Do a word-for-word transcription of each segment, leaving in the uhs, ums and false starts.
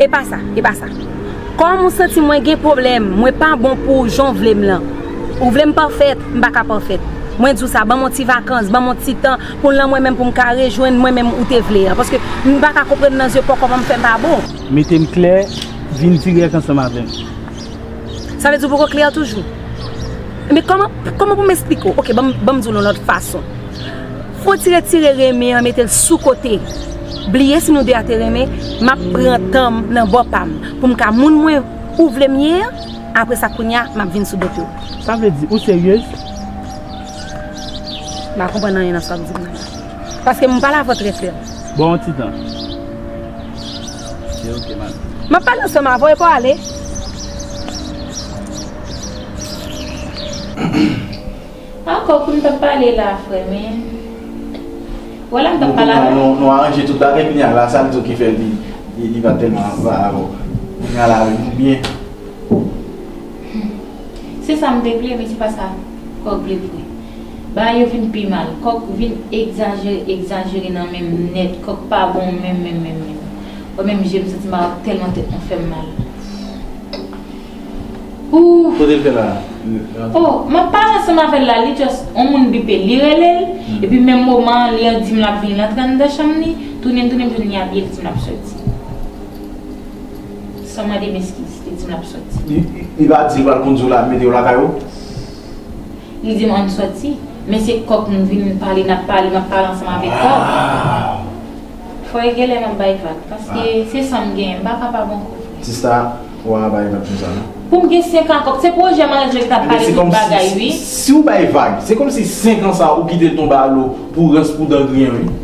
E pa sa, e pa sa. Kòm ou santi mwen gen pwoblèm, mwen pa bon pou ou jan w vle m lan. Ou vle m pafèt, m pa ka pafèt. Mwen di w sa, ban m yon ti vakans, ban m yon ti tan pou lan mwen menm pou m ka rejwenn mwen menm ou te vle an. Paske m pa ka konprann nan zye pòkò pa m fè m pa bon. Mete m klè, vin dirèk ansanm avè m. Sa vle di w poko klè toujou? Men kòman, kòman pou m esplike w? Oke, ban m, ban m di w yon lòt fason. Fò w ti retire renmen an, mete l sou kote. Bliye si nou de a te renmen, m ap pran tan m nan bò pa m. Pou m ka moun mwen ou vle m ye an, apre sa kounye a, m ap vin sou do pye w. Sa vle di, ou seryez? M pa konprann anyen nan sa w ap di m nan. Paske m pale avè w trè klè. Bon, yon ti tan. Ok, ok, man. M ap pale ansanm avè w epi w ale. Ankò, pou n t ap pale la, frè, men. Wè la, m t ap pale avè w. Nou, nou aranje tout bagay, kounye a la, sa l di w ki fè li, li, li pa tèlman anba avè w. Kounye a la, wi, nou byen. Se sa m te vle, men se pa sa kòk vle vre. Bagay yo vin pi mal. Kòk vin egzajere, egzajere nan men m nèt. Kòk pa bon menm, menm, menm, menm. Mwen menm, je m santi m a tèlman tèt mwen fè m mal. Ooh. Kote l fè la? Oh, m ap pale ansanm avè l la, li just, yon moun bipe, li rele l, epi menm moman an, li di m l ap vini, l antre anndan chanm li, tounen, tounen, m jwenn li abiye, li di m l ap soti. San mande m eskiz, li di m l ap soti. Li, li, li pa di l pral kondui w la, mete w lakay ou? Li di m ann soti. Men se kòk m vin pale, n ap pale, m ap pale ansanm avèk kòk. Fò e genlè m ap bay vag, paske se sa m genyen, m pa kapab ankò, frè. Sista, w a bay vag konsa non. Pou m gen senk an kòk, se pwojè maryaj yo ki t ap pale tout bagay, wi. Si w bay vag, se kòmsi senk an sa ou kite l tonbe alo pou rans pou dan griyen, wi.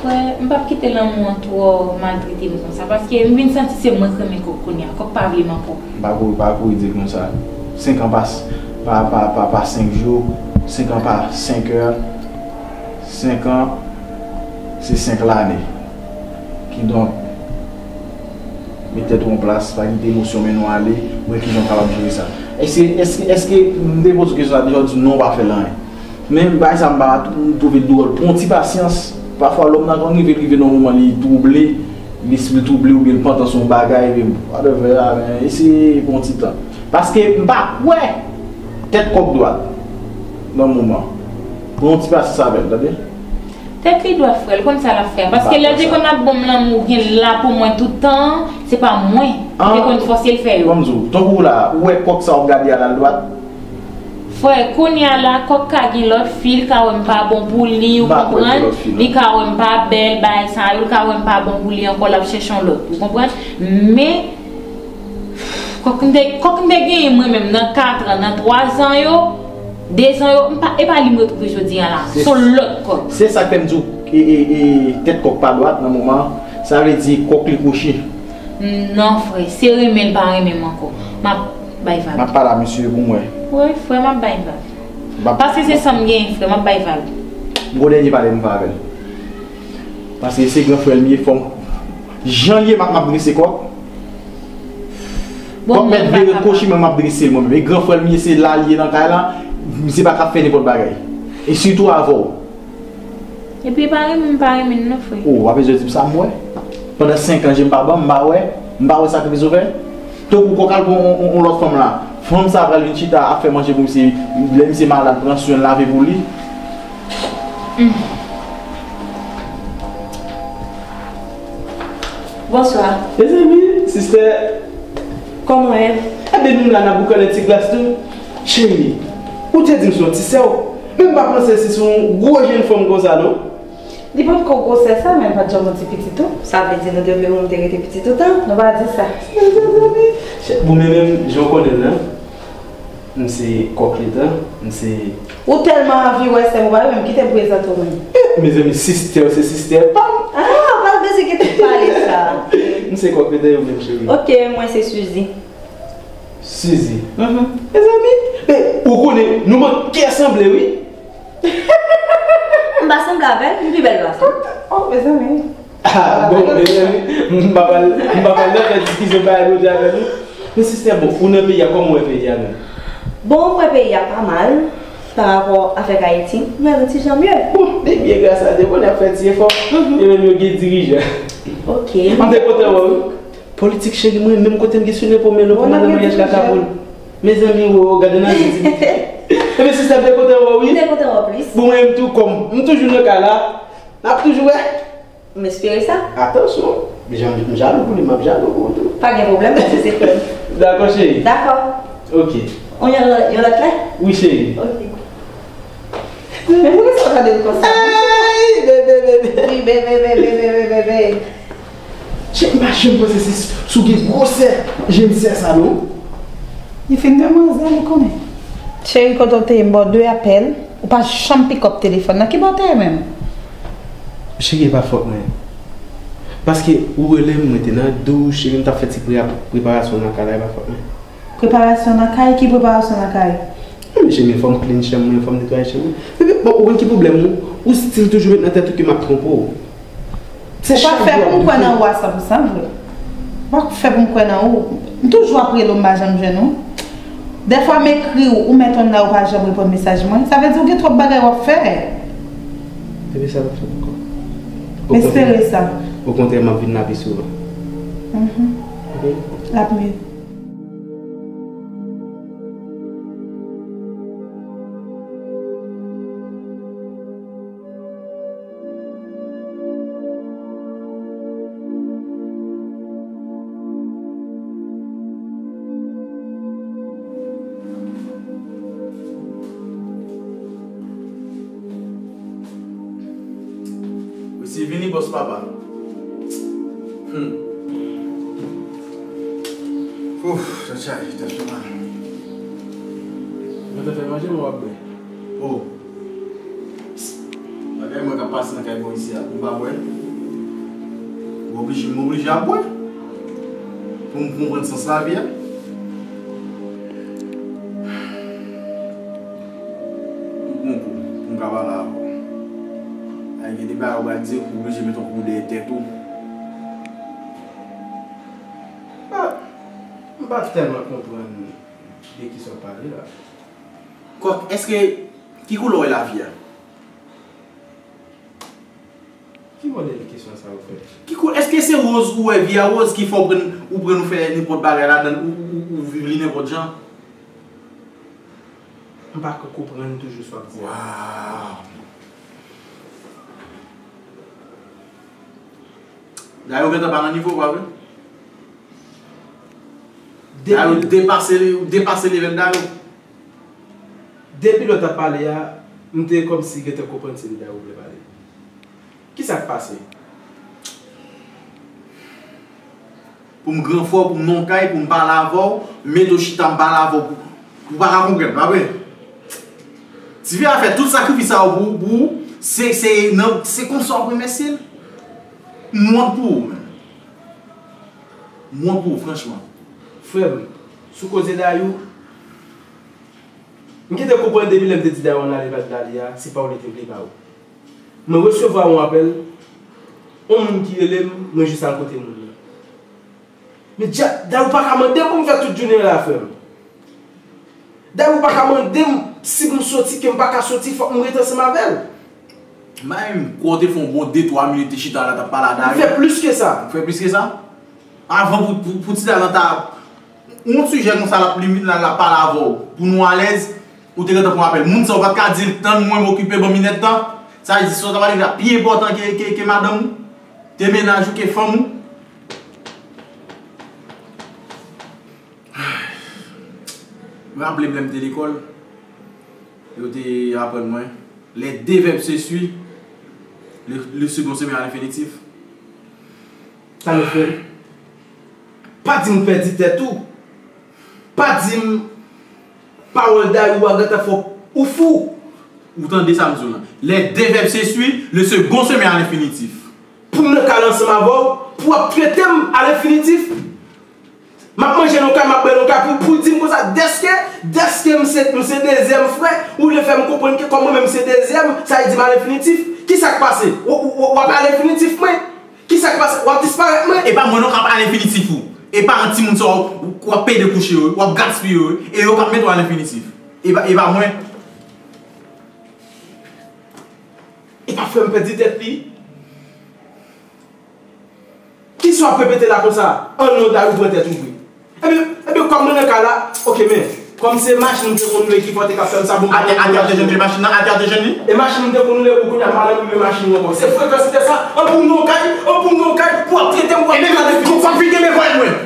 Frè, m p ap kite lanmou an twò maltrete m konsa, paske m vin santi se mwen k renmen kòk kounye a, kòk pa vle m ankò. Pa kouri, pa kouri di l konsa. Senk an pa, pa, pa, pa, pa senk jou, senk an pa senk è, senk an se senk lane. Kidonk, met tèt ou an plas, pa kite emosyon mennen w ale, wè kijan w kapab jere sa. Èske, èske, èske, m te poze w kesyon sa deja, w di non, w pa fè l anyen. Men bagay sa m pa, m twouve l dwòl. Pran yon ti pasyans. Pafwa lòm nan konn rive, l rive nan yon moman li twouble, lespri l twouble oubyen l pantan sou yon bagay, men whatever a, men eseye pran yon ti tan. Paske m pa kwè tèt kòk dwat nan moman. Pran yon ti pasyans avè l, tande? Tèt li dwat, frè, l konn sa l ap fè. Paske lè l te konn ap ban m lanmou, gen la pou mwen tout tan an, se pa mwen ki te konn fòse l fè yo. Ban m di w, tankou w la, ou wè kòk sa w ap gade a la l dwat? Frè, kounye a la, kòk ka gen lòt fi, li ka wè m pa bon pou li, ou konprann? Li ka wè m pa bèl, bagay sa yo, li ka wè m pa bon pou li ankò, l ap chèche yon lòt, ou konprann? Men, kòk m te, kòk m te genyen mwen menm nan kat an, nan twa zan yo, de zan yo, m pa, e pa li m retwouve jodi a la, se yon lòt kòk. Se sa k fè m di w, e, e, e, tèt kòk pa dwat nan moman an, sa vle di kòk li kwochi. Non, frè, se renmen l pa renmen m ankò. M ap bay vag. M ap pale a mesye yo pou m wè. Wi, frè, m ap bay vag. Paske se sa m genyen, frè, m ap bay vag. M gon dènye pale m fè avè l. Paske se gran frè l m ye, fò m, jan l ye, m ap, m ap drese kòk. Kòk mèt vire kwochi, men m ap drese l mwen menm. E gran frè l m ye, se la l ye nan kay la, misye pa ka fè nenpòt bagay. E sitou avè w. Epi pa renmen m, pa renmen l non, frè. Oh, w ap bezwen di m sa m wè. Pandan senk an, je m pa ban m, m pa wè. M pa wè sakrifis ou fè. Tankou kòk al pran yon, yon, yon lòt fanm la. Fanm sa pral vin chita ap fè manje pou misye. Lè misye malad, pran swen l, lave pou li. Bonswa. Mezanmi, sistè. Kòman w ye? Ebyen, nou la n ap boukannen ti glas nou. Cheri, ou te di m se yon ti sè w. Men m pa panse si se yon gwo jèn fanm konsa, non. Li potko gwosè sa, men l pa t janm yon ti piti tou. Sa vle di nou te vle pou m te rete piti toutan? Nou pa di sa. Mezanmi. Bon, men menm, jan w konnen l lan, m se kòk letan, m se. Ou tèlman anvi wè sè m ou pa menm kite m prezante w mwen. Eh, mezanmi, sistè w se sistè pa m. Ah, pa bezwen kite m pale sa. M se kòk letan yo menm, cheri. Ok, mwen se Suzy. Suzy. Mhm. Mezanmi, men ou konnen, nou manke sanble, wi. M pa sanble avè l, m pi bèl pase l. Oh, mezanmi. Ah, bon, mezanmi, m pa pral, m pa pral nan fè diskisyon bagay Bondye avè nou. Men sistè, bon, ou nan peyi a, kòman w wè peyi a menm? Bon, m wè peyi a pa mal, pa rapò avèk Ayiti, m wè l yon ti jan mye. Bon, depi e gras a Dye, bon, y ap fè ti efò, mhm, e menm yo gen dirijan. Ok. M te kontan wè w, wi. Politik cheri, mwen menm kote m gen sou nenpo men lòt pou madan maryaj kaka pou l. Mezanmi, wo, gade nan je ti. Ebyen, sista, m te kontan wè w, wi. M te kontan wè w plis. Bon, mwen menm tou, kòm m toujou nan kay la, n ap toujou wè. M espere sa. Atansyon, jan m jalou pou li, m ap jalou pou ou tou. Pa gen pwoblèm, paske se frè m. Dakò, cheri. Dakò. Ok. On yon lòt, yon lòt lè? Wi, cheri. Ok. Men poukisa w gade l konsa? Ey, bebe, bebe. Wi, bebe, bebe, bebe, bebe. Cheri, m pa janm panse se sou gen gwosè je m sè sa, non. Li fin demwazèl, li konnen. Cheri, kote w te ye? M ba w de apèl. Ou pa janm pick up telefòn nan. Ki bò w te ye menm? Cheri, e pa fòt mwen. Paske ou rele m, mwen te nan douch, epi m t ap fè ti pre-, preparasyon nan kay la, e pa fòt mwen. Preparasyon nan kay? Ki preparasyon nan kay? Mwen, cheri, fò m clean chanm mwen, fò m netwaye chanm mwen. Epi, bon, ou konn ki pwoblèm ou? Ou still toujou met nan tèt ou ke m ap twonpe w. Se chak jou w ap doute. Ou pa fè pou m kwè nan ou a san pou san vre. Ou pa fè pou m kwè nan ou. M toujou ap rele w, m pa janm jwenn ou. Dèfwa m ekri w, ou mèt on la, ou pa janm reponn mesaj mwen. Sa vle di ou gen twòp bagay w ap fè. Epi sa p ap fèt ankò. M espere sa. Okontrè, m ap vin la pi souvan. Mhm. Ok? L ap miye. Resi vini, bòs papa. Hmm. Ouf, tèt chaje, tèt fè mal. Mwen te fè manje, mwen w ap bwè. Oh. Bagay mwen k ap pase nan kay bò isi a, m pa bwè. M oblije, m oblije ap bwè. Pou m konprann sans lavi a. M pran kou, pou m ka pale avè w. Ay, gen de bagay ou pral di, ou oblije met yon kou dèyè tèt ou. Ah, m pa tèlman konprann de kisa w pale la. Kòk, èske, ki koulè w wè lavi a? Ki modèl kesyon sa ou fè? Ki kou-, èske se woz ou wè vi a woz ki fè w pran, ou pran ou fè nenpòt bagay ladan l, ou, ou, ou viv li nenpòt jan? M pa ka konprann toujou sa w ap di a. Waw! Dayo gentan pa nan nivo w, pa vre? Dayo depase, depase level Dayo. Depi lè w t ap pale a, m te kòmsi gentan konprann se de Dayo w vle pale. Kisa k pase? Pou m gran frè w, pou m nan yon kay, pou m pale avè w, m mete w chita, m pale avè w, pou, pou w pa ka konprann, pa vre? Ti fi a fè tout sakrifis sa yo pou, pou, se, se, nan, se konsa w ap remèsye l? M wont pou ou, menm. M wont pou ou, franchman. Frè m, sou koze Dayou, m gentan konprann depi lè m te di Dayou ann ale, pa t vle ale a, se pa w li te vle, pa w. Mwen resevwa yon apèl, yon moun ki rele m, mwen jis al kote moun nan. Men dja-, Dayou pa ka mande m pou m fè tout jounen an la, frè m. Dayou pa ka mande m si pou m soti, ke m pa ka soti, fòk m rete ansanm avè l. M pa menm kwè w te fè yon bon de twa minit, te chita la, t ap pale a Dayou. M fè plis ke sa. Ou fè plis ke sa? Avan pou, pou, pou ti Dayou ta, yon sijè konsa l ap limit la, l ap pale avè w, pou nou alèz, ou te gentan pran apèl. Moun sa, ou pa t ka di l, tann mwen, m okipe, ban m inèdtan. Sa vle di, sa w ta pale la pi enpòtan ke, ke, ke madanm ou, ke mennaj ou, ke fanm ou. Mwen raple m lè m te lekòl, yo te aprann mwen, les deux verbes se suivent, le, le second se met à l'infinitif. Sa nou fè? Pa di m pèdi tèt ou. Pa di m pawòl Dayou a gentan fè w fou. Ou tande sa m di w lan? Les deux verbes se suivent, le second se met à l'infinitif. Pou m nan kay la ansanm avè w, pou w ap trete m à l'infinitif. M ap manje nan yon kay, m ap bwè nan yon kay, pou, pou w di m konsa, dèske, dèske m se, m se dezyèm frè, ou vle fè m konprann ke kòm mwen menm m se dezyèm, sa vle di m à l'infinitif. Kisa k pase? W, w, w, w ap à l'infinitif mwen? Kisa k pase? W ap disparèt mwen? E pa mwen non k ap à l'infinitif ou. E paran timoun sa w, w ap pede kouche yo, w ap gaspiye yo, e yo k ap mete w à l'infinitif. E pa, e pa mwen. E pa frè m pèdi tèt li. Ki, Sa w ap repete la konsa? An non, Dayou pran tèt ou vre. Ebyen, ebyen, kòm mwen nan kay la, oke, men, kòm se machin m te konn lwe ki fè w te ka fè m sa, bon, atè, atè w te jwenn li, machin nan, atè w te jwenn li? E machin m te konn lwe, ou kounye a m pa nan lwe machin ou ankò. Se frekans te sa, an pou m nan kay, an pou m nan kay, pou w ap trete m, pou w ap trete m. Ebyen, men, kòm fin gen men vòlè mwen.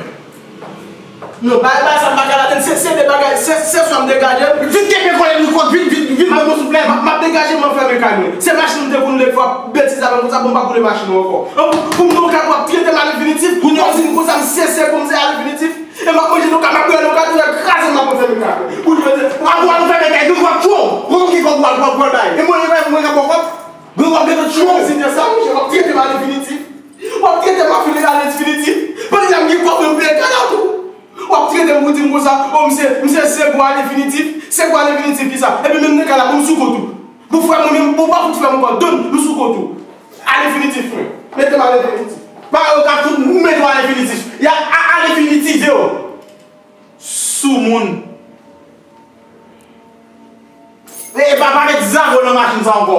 Non, bagay, bagay sa m pa ka ladann, se, se de bagay, se, se swa m degaje m. Vin kenbe vòlè nou kont, vin, vin, vin ban nou souplè. M ap, m ap degaje m, m ap fèmen kay mwen. Se machin m te konn lwe, fò betiz avè m konsa pou m pa boule machin ou ankò. An pou, pou m nan kay, w ap trete m alenfinitif, pou w di m konsa m se, se pou m se alenfinitif. E m ap manje nan kay, m ap bwè nan kay, tou kraze m ap fèmen kay. Pou jodi a, a pou al fèmen kay, nou w ap tchou. Ou konn ki kòb w al, w al, w al bay. E mwen, mwen, mwen ka ba w kòb. Gwo w ap gen tchou. Prezidè sa, monchè, w ap trete m alenfinitif. W ap trete m alenfinitif. Pandan m gen kòb, mwen peye kay la tou. W ap trete m pou di m konsa, o, m se, m se, se gwo alenfinitif. Se gwo alenfinitif ki sa? Epi menm nan kay la, pou m sou kont ou. Pou frè mwen menm, pou w pa fout frè m ankò, donn, m sou kont ou. Alenfinitif, frè. Mete m alenfinitif. Pa yo ka fout mete w alenfinitif. Y a, a, alenfinitive w. Soumoun. E, e pa, pa met zago nan machin sa ankò.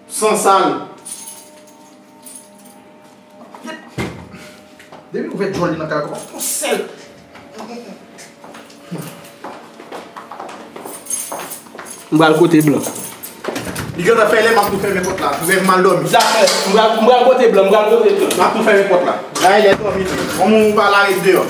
Sansal. Depi ouvè djòl li nan kay la, konsa, yon sèl. M pral kote blan. Li gentan fè lè, m ap tou fèmen pòt la. Lè m al dòmi. Zafè, m pral, m pral kote blan, m pral kote blan. M ap tou fèmen pòt la. Dayè, lè dòmi tou. Kòm ou pa lage deyò.